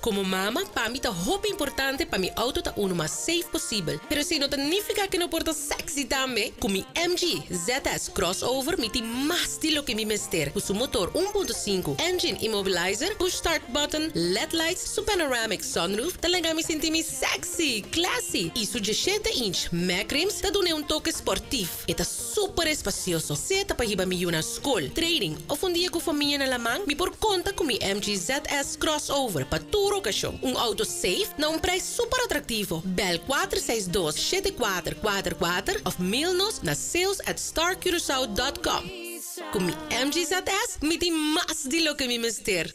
Komo mama, pa mi ta hopi importante pa mi outo ta unu mas safe posibel. Pero esei no ta nifiká ku e no por ta sexy tambe. Ku mi MG ZS Crossover mi tin mas di loke mi mester. Ku su motor 1.5, engine immobilizer, push start button, led lights, su panoramic sunroof ta laga mi sinti mi sexy, classy y su 17 inch mag rims ta dun'e un toke sportief. E ta super espacioso, sea ta pa hiba mi yu na scol, training of un dia cu famia na laman, mi por conta cu mi MG ZS Crossover pa tur ocasion. Un auto safe na un prijs super atractivo. Bel 462 7444 of mail nos na sales at starcuracao dot com. Cu mi MG ZS mi tin mas di loke mi mester.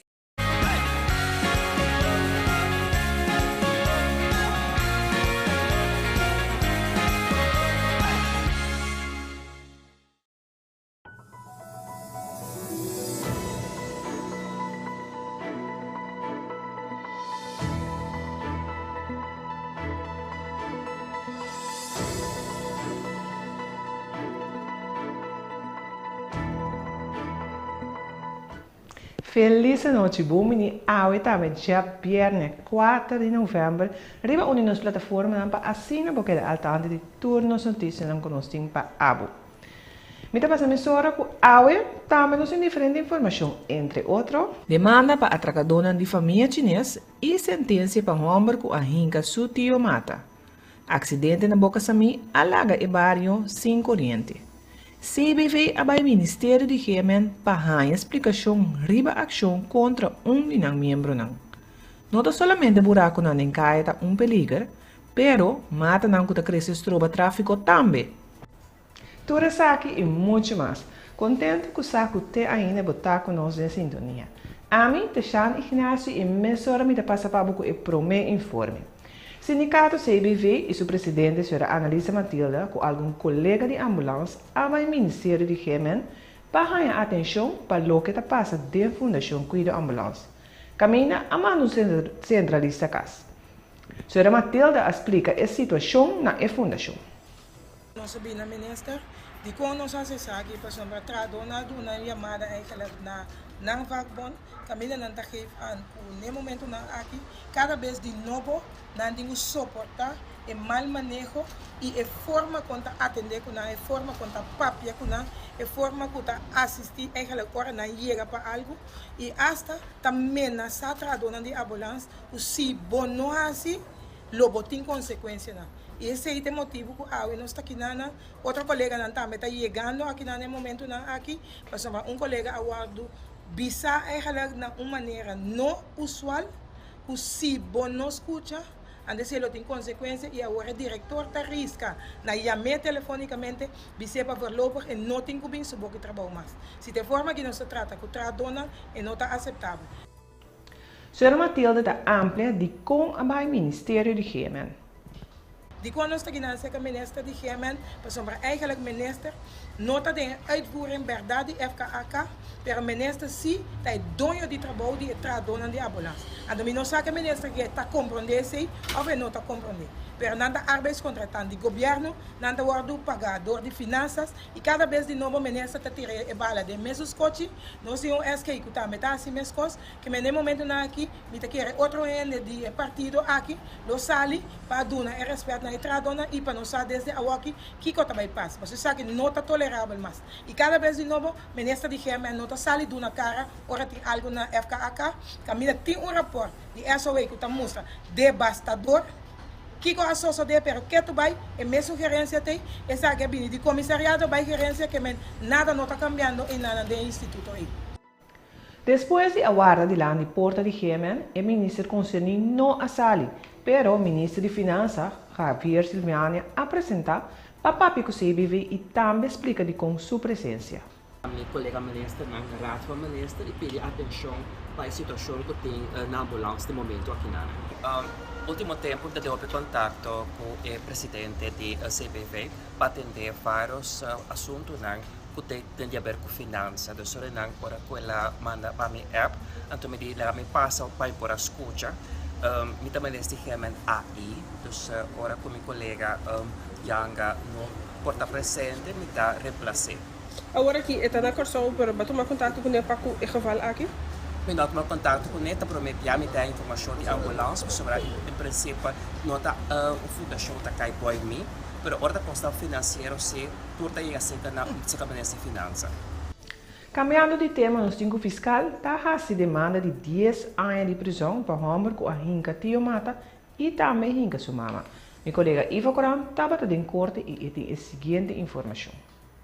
Felis anochi bon bini awe tambe djabierne 4 di november riba un di nos plataformanan pa asina bo keda al tanto di tur nos noticianan cu nos tin pa abo. Mi ta pasa mesora cu awe tambe nos tin diferente informacion entre otro. Demanda pa atracadornan di famia Chines y sentencia pa homber cu a hinca su tio mata. Accidente na Boca Samí a laga e bario sin coriente. CBV a bai Ministerio di GMN pa haña splikashon riba akshon kontra un di nan miembronan. No ta solamente burakunan den kaya ta un peliger, pero matanan ku ta krese stroba tráfiko tambe. Tur esaki i muchu mas. Kontentu ku sa ku te ainda bo ta ku nos den sintonia. Ami ta Shan Ignacio i mesora mi ta pasa pa bo ku e promé informe. Sindikato CBV i su presidente sra. Annalisa Matilda ku algun kolega di ambulans a bai Ministerio di GMN pa haña atenshon pa loke ta pasa den Fundashon Kuido Ambulans. Kaminda a manda un sentralista kas. Sra. Matilda a splika e situashon na e fundashon. Nos a bini na minister, dikon nos hasi esaki? Pasobra trahadónan a duna un yamada eigenlijk na nan vakbond, kaminda nan ta geef aan ku n'e momentunan aki kada bes di nobo nan tin ku soportá e mal maneho i e forma kon ta atendé ku nan, e forma kon ta papia ku nan, e forma ku ta asistí eigenlijk ora nan yega pa algu i asta ta menasá trahadónan di ambulans ku si bo no hasi lo bo tin konsekuensianan. I esei ta e motibu ku awe nos ta kina nan. Otro koleganan tambe ta yegando akinan na e momentunan aki, pasobra un kolega a wòrdu bisá eigenlijk na un manera no usual ku si bo no skucha, antes e lo tin konsekuensia i awor e direktor ta riska na yam'é telefonikamente bis'é pa voorlopig e no tin ku bin su boki trabou mas. Si ta e forma aki nos ta trata ku trahadónan e no ta aseptabel. Sra. Matilde ta amplia dikon a bai Ministerio di GMN. Dikon nos ta gina serka Minister di GMN? Pasobra eigenlijk Minister no ta den e uitvoering berdad di FKAK, pero Minister si ta e doño di trabou di e trahadónan di ambulans. Anto mi no sa ke Minister ke ta komprondé esei òf e no ta komprondé. Pero nan ta arbeidscontractant di gobièrnu, nan ta wòrdu pagá dor di finansas i kada bes di nobo Minister ta tira e bala den mesun skochi. Nos tin un SK ku tambe ta hasi meskos, ke men den momentunan aki mi ta kere otro hende di e partido aki lo sali pa duna e rèspèt na e trahadónan i pa nos sa desde awoki kiko ta bai pasa, pasobra esaki no ta tolerabel mas. I kada bes di nobo minister di GMN no ta sali duna kara ora tin algu na FKAK, kaminda tin un rapòrt di SOA ku ta mustra debastador. Kiko a sosodé pero ketu bai e mesun gerencia t'ei, esaki a bini di comisariado bai gerencia ke men nada no ta cambiando einanan den e instituto ei. Despues di a warda dilanti porta di GMN, e minister concerni no a sali, pero minister di Finansa, Javier Silvania a presenta pa papia cu CBV y tambe splica dicon su presencia. Mi kolega ministernan, Raad van Minister i pidi atenshon pa e situashon ku tin na ambulans den momentu akinan. Ultimo tempu mi ta den hopi kontakto ku e presidente di CBV pa atendé vários asuntunan ku tin di aber ku finansa. Dus ora nan ora ku el a manda pa mi app anto mi di laga mi pasa pa mi por a skucha. Mi ta minister di GMN AI, dus ora ku mi kolega Janga no por ta presente mi ta remplas'é. Awor aki e ta na Kòrsou, pero bo a tuma kontakto kuné pa ku e geval aki? Mi no a tuma kontakto kuné, ta promé bia mi ta informashon di ambulans pasobra en prinsipio no ta un fundashon ku ta kai boi mi, pero ora ta kosnan finansiero si tur ta yega serka na serka Minister di Finansa. Kambiando di tema nos tin ku fiskal ta hasi demanda di dies aña di prizòn pa hòmber ku a hinka tio mata i tambe hinka su mama. Mi kolega Ivo Coran tabata den korte i e tin e siguiente informashon.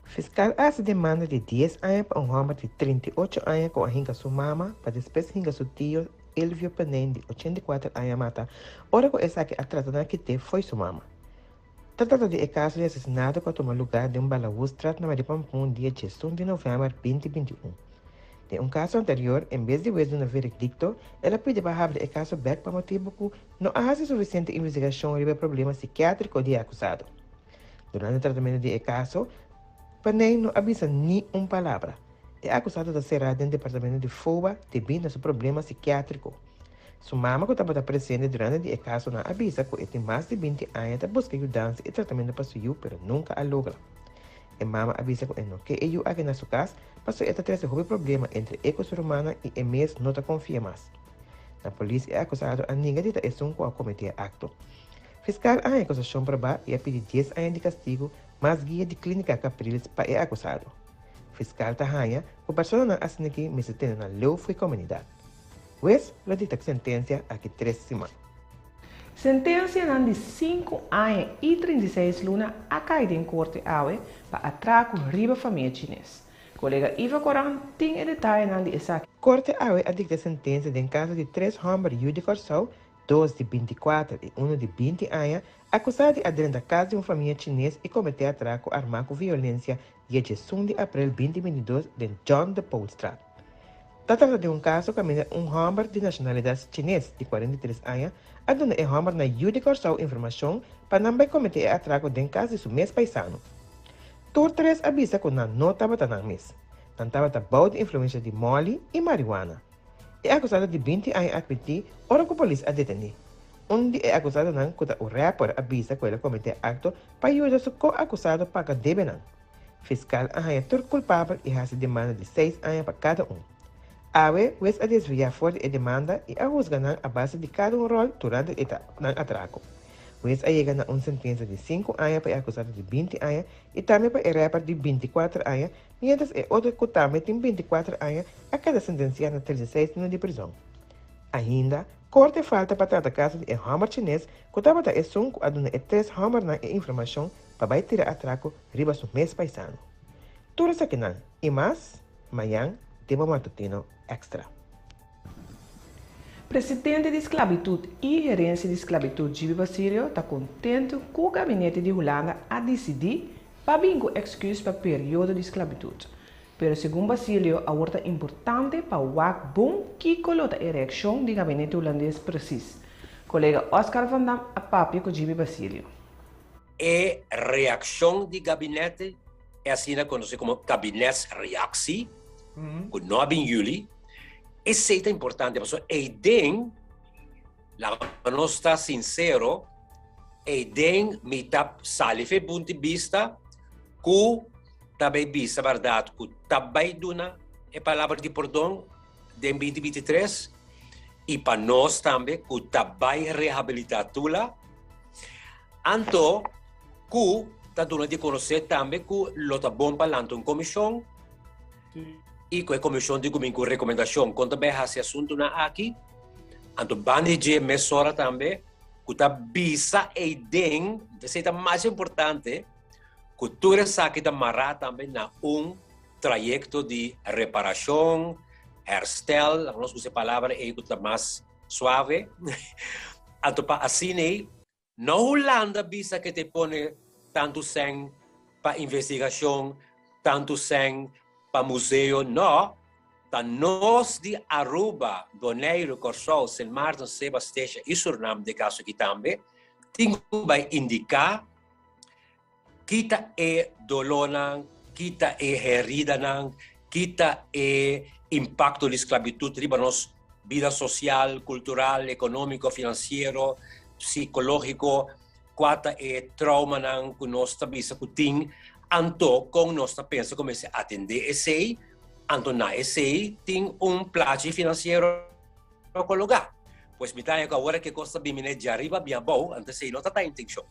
Fiskal a hasi demanda di dies aña pa un hòmber di 38 aña ku a hinka su mama pa despues hinka su tio Elvio Peneen di 84 aña mata ora ku esaki a trata na kit'é fo'i su mama. Ta trata di e kaso di asesinato ku a tuma lugá den Balawustraat na Maripampun dia 11 di novèmber 2021. Den un kaso anterior, en bes di wes duna veredikto, el a pidi pa habri e kaso bèk pa motibu ku no a hasi sufisiente investigashon riba e problema sikiátriko di e akusado. Durante tratamentu di e kaso, Paney no a bisa ni un palabra. E akusado ta será den departamento di FOBA debí na su problema sikiátriko. Su mama ku tabata presente durante di e kasonan a bisa ku e tin mas di 20 aña ta buska yudansa i tratamentu pa su yu pero nunka a logra. E mama a bisa ku e no ke e yu aki na su kas pasobra e ta trese hopi problema entre e ku su rumannan i e mes no ta konfia mas. Na polis e akusado a ninga di ta esun ku a kometé e akto. Fiskal a haña akusashon probá i a pidi 10 aña di kastigu mas guia di Klínika Capriles pa e akusado. Fiskal ta haña ku personanan asin'aki mester tene nan leu fo'i komunidat. Hues lo dikta ku sentensia aki 3 siman. Sentensianan di 5 aña i 36 luna a kai den korte awe pa atrako riba famia chines. Kolega Ivo Coran tin e detayenan di esaki. Korte awe a dikta sentensia den kaso di tres hòmber yu di Kòrsou, dos di 24 i unu di 20 aña, akusá di a drenta kas di un famia chines i kometé atrako armá ku violensia dia 11 di aprel 2022 den John de Poolstraat. Ta trata di un kaso kaminda un hòmber di nashonalidat chines di 43 aña a duna e hòmbernan yu di Kòrsou informashon pa nan bai kometé e atrako den kas di su mes paisano. Tur tres a bisa ku nan no tabata nan mes. Nan tabata bou di influensha di moli i marihuana. E akusado di 20 aña a atmití ora ku polis a detené. Un di e akusadonan ku ta un rapper a bisa ku el a kometé e akto pa yuda su ko-akusado paga debenan. Fiskal a haña tur kulpabel i hasi demanda di 6 aña pa kada un. Awe, hues a desviá for di e demanda i a husga nan a base di kada un ròl durante e nan atrako. Hues a yega na un sentensia di 5 aña pa e akusado di 20 aña i tambe pa e rapper di 24 aña, miéntras e otro ku tambe tin 24 aña a keda sentensiá na 36 luna di prizòn. Ainda, korte falta pa trata kaso di e hòmber chines ku tabata esun ku a duna e tres hòmbernan e informashon pa bai tira atrako riba su mes paisano. Tur esakinan i mas, mañan den bo matutino Extra. Presidente di Sklabitut i Herensia di Sklabitut Gibi Basilio ta kontentu ku gabinete di Hulanda a disidí pa bin ku èksküs pa periodo di sklabitut. Pero segun Basilio awor ta importante pa wak bon kiko lo ta e reakshon di gabinete hulandes presis. Kolega Oscar van Dam a papia ku Gibi Basilio. E reakshon di gabinete e asina konosí komo kabinetsreactie, ku no a bin yuli. Esei ta importante pasobra eiden, laga nos ta sinsero, eiden mi ta sali for e punto di bista ku ta bai bisa bèrdat ku ta bai duna e palabra di pordon den 2023 i pa nos tambe ku ta bai rehabilitá Tula. Anto ku ta duna di konosé tambe ku lo ta bon pa lanta un komishon i ku e komishon di kumin ku rekomendashon kon ta bai hasi asuntunan aki. Anto banda di dje mesora tambe ku ta bisa eiden, esei ta mas importante, ku tur esaki ta mará tambe na un trayekto di reparashon, herstel, laga nos usa e palabra ei ku ta mas suave. Anto pa asina ei, no Hulanda bisa ke ta pone tantu sèn pa investigashon, tantu sèn pa museo, no, ta nos di Aruba, Boneiru, Kòrsou, Sint Maarten, Saba, Statia i Surinam den kaso aki tambe, tin ku bai indiká ki ta e dolónan, ki ta e heridanan, ki ta e impakto di sklabitut riba nos bida sosial, kultural, ekonómiko, finansiero, sikológiko, kua ta e troumanan ku nos ta bisa ku tin, anto kon nos ta pensa ku mester atendé esei. Anto na esei tin un plachi finansiero kologá. Pues mi ta haña ku awor ke kos ta bini mine djariba bin abou, anto esei no ta ta intenshon.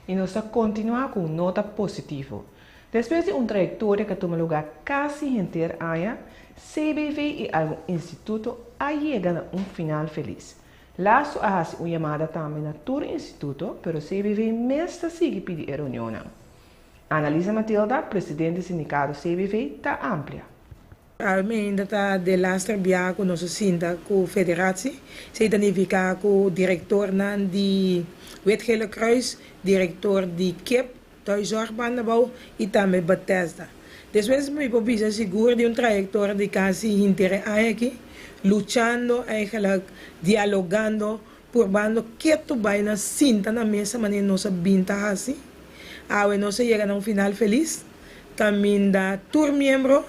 I nos ta kontinuá ku un nota positivo. Despues di un trayektoria ku a tuma lugá kasi henter aña, CBV i algun instituto a yega na un final felis. Lasso a hasi un yamada tambe na tur instituto, pero CBV mes ta sigui pidi e reunionnan. Annalisa Matilda, presidente sindikato CBV, ta amplia. Almenda ta delaster bia ku nos a sinta ku federatie. Esei ta nifiká ku direktornan di Wit Gele Kruis, direktor di kip, Thuiszorg Bandabou i tambe Bethesda. Despues mi por bisa sigur di un trayektoria di kasi hinter e aña aki, luchando eigenlijk, dialogando, purbando ketu bai na sinta na mesa manera nos a bin ta hasi. Awe nos a yega na un final felis, kaminda tur miembro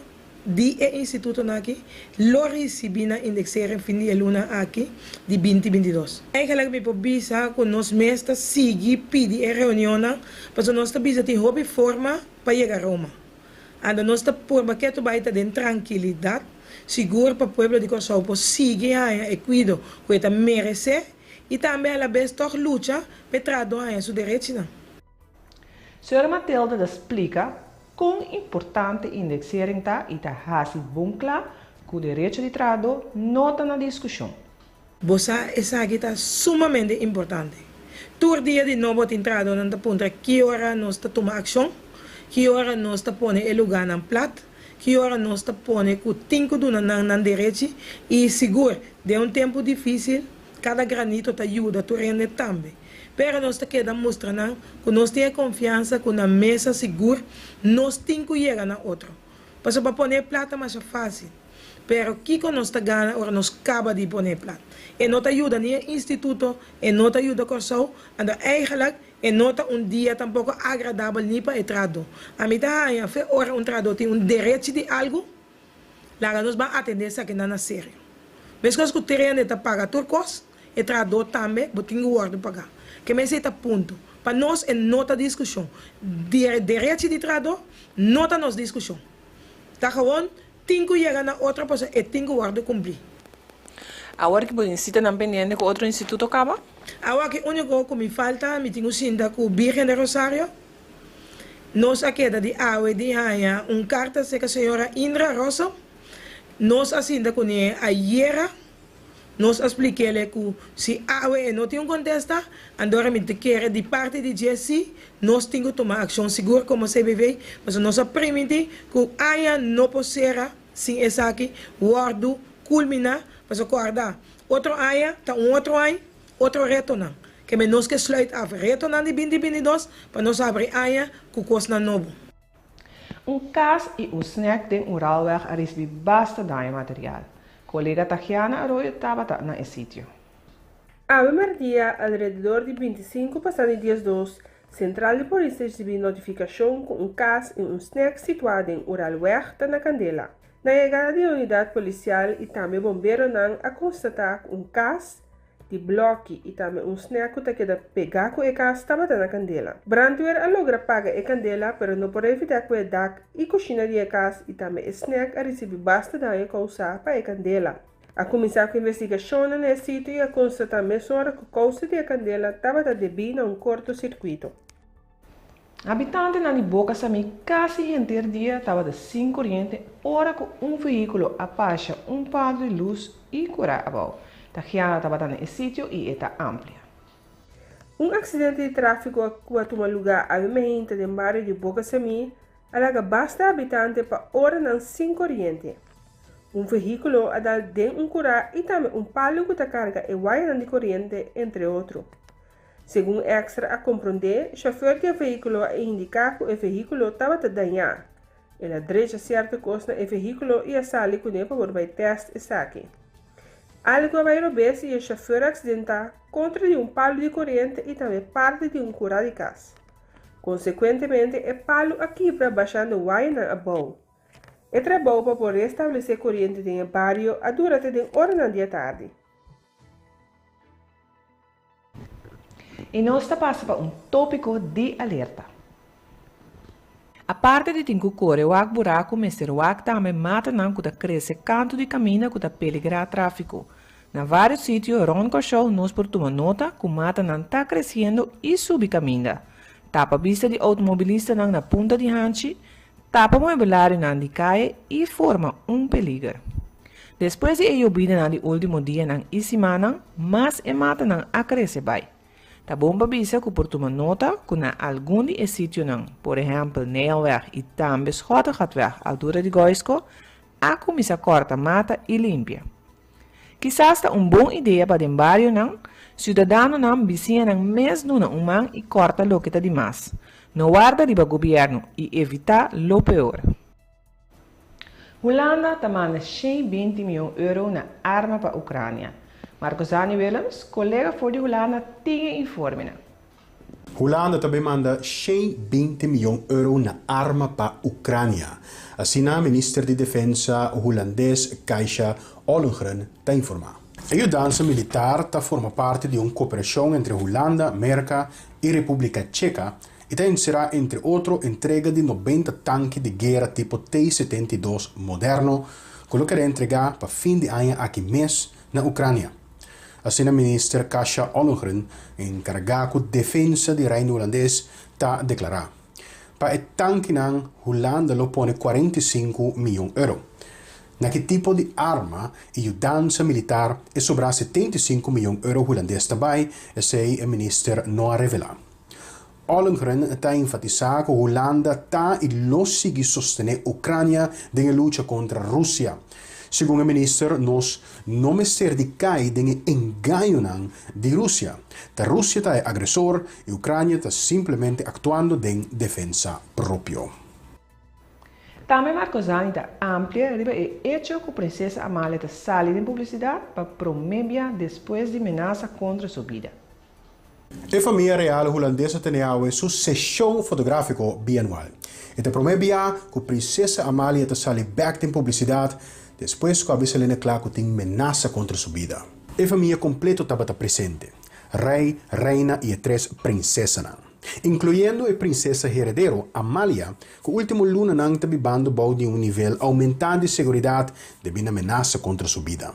di e institutonan aki lo ricibi nan indexering fin di e luna aki di binti 22. Eigenlijk mi por bisa cu nos mes ta sigui pidi e reunionnan pasobra nos ta bisa tin hopi forma pa yega Roma. Anto nos ta purba ketu bay ta den trankilidad, sigur pa pueblo di Corsou por sigui haña e cuido cu e ta merece y tambe alabes tog lucha p'e trahador haña su derechinan. Sra. Matilda ta splika kon importante indexering ta i ta hasi bon kla ku derecho di trahadó no ta na diskushon. Bo sa esaki ta sumamente importante. Tur dia di nobo tin trahadónan ta puntra ki ora nos ta tuma akshon, ki ora nos ta pone e lugánan plat, ki ora nos ta pone ku tin ku duna nan nan derechi i sigur den un tempu difísil kada granito ta yuda tur hende tambe. Pero nos ta keda mustra nan ku nos tin e konfiansa ku na mesa sigur nos tin ku yega na otro. Pasobra pa pone e plat ta masha fásil. Pero kiko nos ta gana ora nos kaba di pone e plat? E no ta yuda ni e instituto, e no ta yuda Kòrsou, anto eigenlijk e no ta un dia tampoko agradabel ni pa e trahadó. Ami ta haña fe ora un trahadó tin un derechi di algu, laga nos ban atendé esakinan na serio. Meskos ku trende ta paga tur kos, e trahadó tambe bo tin ku wòrdu pagá. Ke mester ta punto. Pa nos e no ta diskushon. Derechi di trahadó no ta nos diskushon. Ta gewon tin ku yega na otro pasobra e tin ku wòrdu kumplí. Awor ki bo tin sitanan pendiente ku otro instituto kaba? Awor ki úniko ku mi falta mi tin ku sinta ku Birgen de Rosario. Nos a keda di awe di haña un karta serka señora Indra Rosso. Nos a sinta kuné ayera. Nos a splik'ele ku si awe e no tin un kontesta, andora mi ta kere di parti di dje si nos tin ku tuma akshon sigur komo CBV, pasobra nos a primintí ku aña no por sera sin esaki wòrdu kulminá, pasobra kòrda, otro aña ta un otro añ, otro retonan. Ke men nos ke sluit af retonan di binti 22 pa nos habri aña ku kosnan nobo. Un kas i un snèk den Uralweg a risibí basta daño material. Kolega Tagiana Arroyo tabata na e sitio. Awe merdia, alrededor di 25 pasá di 12, sentral di polis ta risibí notifikashon ku un kas i un snèk situá den Uralweg ta na kandela. Na yegada di e unidat polisial i tambe bomberonan a konstatá ku un kas, di blòki i tambe un snèk ku ta keda pegá ku e kas tabata na kandela. Brandweer a logra paga e kandela pero no por evitá ku e dak i kushina di e kas i tambe e snèk a risibí basta daño kousá pa e kandela. A kuminsá ku investigashonnan na e sitio i a konstatá mesora ku kousa di e kandela tabata debí na un korto sirkuito. Habitantenan di Boca Samí kasi henter dia tabata sin koriente ora ku un vehíkulo a pasha un palu di lus i kura abou. Tagiana tabata na e sitio i e ta amplia. Un aksidente di tráfiko ku a tuma lugá awe meinta den bario di Boca Samí a laga basta habitante pa oranan sin koriente. Un vehíkulo a dal den un kurá i tambe un palu ku ta karga e wayanan di koriente, entre otro. Segun Extra a komprondé, shofèr di e vehíkulo a indiká ku e vehíkulo tabata dañá. El a drecha sierto kos na e vehíkulo i a sali kuné pa por bai tèst esaki. Algu a bai robes i e shofèr a aksidentá kontra di un palu di koriente i tambe parti di un kurá di kas. Konsekuentemente e palu a kibra bashando wayanan abou. E trabou pa por restablesé koriente den e bario a dura te den oranan di atardi. I nos ta pasa pa un tópiko di alerta. Aparte di tin ku kore wak buraku mester wak tambe matanan ku ta krese kantu di kaminda ku ta peligrá tráfiko. Na vários sitio rònt Kòrsou nos por tuma nota ku matanan ta kresiendo i subi kaminda. Tapa bista di outomobilistanan na punta di hanchi, tapa muebelarionan di kaye i forma un peliger. Despues di e yobidanan di último dianan i simannan, mas e matanan a krese bai. Ta bon pa bisa ku por tuma nota ku na algun di e sitionan, por ehèmpel Nijlweg i tambe Schottegatweg altura di Goisco, a kuminsá kòrta mata i limpia. Kisas ta un bon idea pa den barionan, siudadanonan, bisiñanan mes duna un man i kòrta loke ta di mas. No warda riba gobièrnu i evitá lo peor. Hulanda ta manda 120 mion euro na arma pa Ucrania. Marcosani Willems, colega for di Hulanda, tin e informenan. Hulanda tambe manda 120 mion euro na arma pa Ucrania. Asina minister di Defensa hulandes Kasja Ollongren ta informa. E yudansa militar ta forma parti di un cooperacion entre Hulanda, Merca y Republica Checa y ta encera, entre otro, entrega di 90 tanki di guera tipo T-72 moderno, cu lo keda entrega pa fin di aña aki mes na Ucrania. Asina minister Kasja Ollongren, encarga cu defensa di Reino Hulandes, ta declara. Pa e tankinan, Hulanda lo pone 45 mion euro. Na ki tipo di arma y yudansa militar e sobra 75 mion euro hulandes ta bay, esey e minister no a revela. Ollongren ta enfatisa cu Hulanda ta y lo sigui sostene Ucrania den lucha contra Rusia. Segun e minister, nos no mester di cay den engaño di Rusia. Ta Rusia ta agresor y Ucrania ta simplemente actuando den defensa propio. Tambe Marcosani ta amplia riba e hecho cu princesa Amalia ta sali den publicidad pa prome bia despues di menasa contra su bida. E famia real hulandes a tene su sesion fotografico bianual. E ta prome bia cu princesa Amalia ta sali back den publicidad despues cu a sali na cla cu tin menasa contra su bida. E famia completo tabata presente. Rey, reina y e tres princesanan, incluyendo e princesa heredero Amalia, cu ultimo lunanan ta bibando den un nivel aumenta di seguridad debi na menasa contra su bida.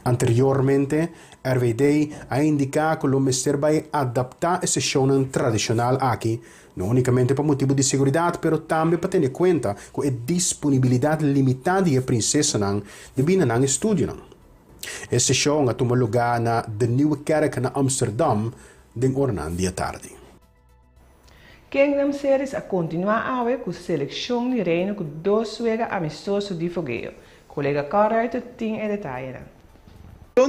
Anteriormente, RVD a indica cu lo mester bay adapta e sesion tradicional aki, no unicamente pa motibo di seguridad, pero tambe pa tene cuenta cu e disponibilidad limita di princesanan debi na nan estudionan. E sesion a tuma luga na De Nieuwe Kerk na Amsterdam, den oranan di atardi. Kingdom Series a continua awe cu seleccion di Reino cu dos wega amistoso di fogeo. Colega Carl tin e detaye.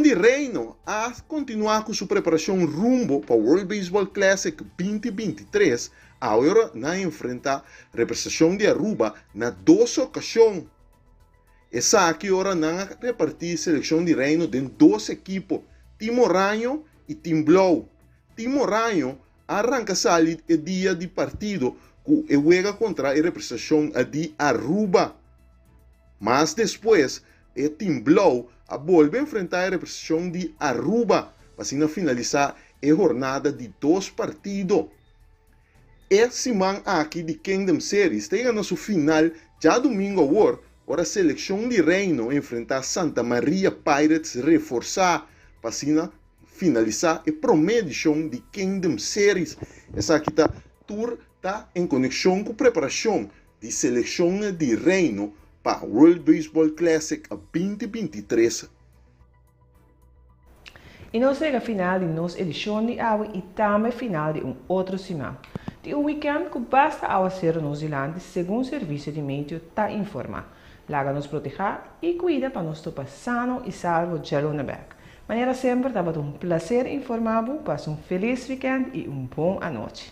Di Reino a continua cu su preparacion rumbo pa World Baseball Classic 2023, awor nan a enfrenta representacion di Aruba na dos ocasion. Esaki ora nan a reparti seleccion di Reino den dos ekipo, Team Oranje y Team Blauw. Team Oranje a arranca sali e dia di partido cu e wega contra e representacion di Aruba. Mas despues, e Team Blauw a bolbe enfrenta e representacion di Aruba, pa asina finalisa e jornada di dos partido. E siman aki di Kingdom Series ta yegando na su final diadomingo awor, ora seleccion di Reino enfrenta Santa Maria Pirates reforsa, pa asina finalisa e prome edicion di Kingdom Series. Esaki ta tur ta en conexion cu preparacion di seleccion di Reino pa World Baseball Classic 2023. Y nos a yega final di nos edicion di awe y tambe final di un otro siman. Di un weekend cu basta awacero nos dilanti, segun servicio di meteo ta informa. Laga nos proteha y cuida pa nos topa sano y salvo dialuna bek. Manera semper, tabata un placer informa bo. Pasa un feliz weekend y un bon anochi.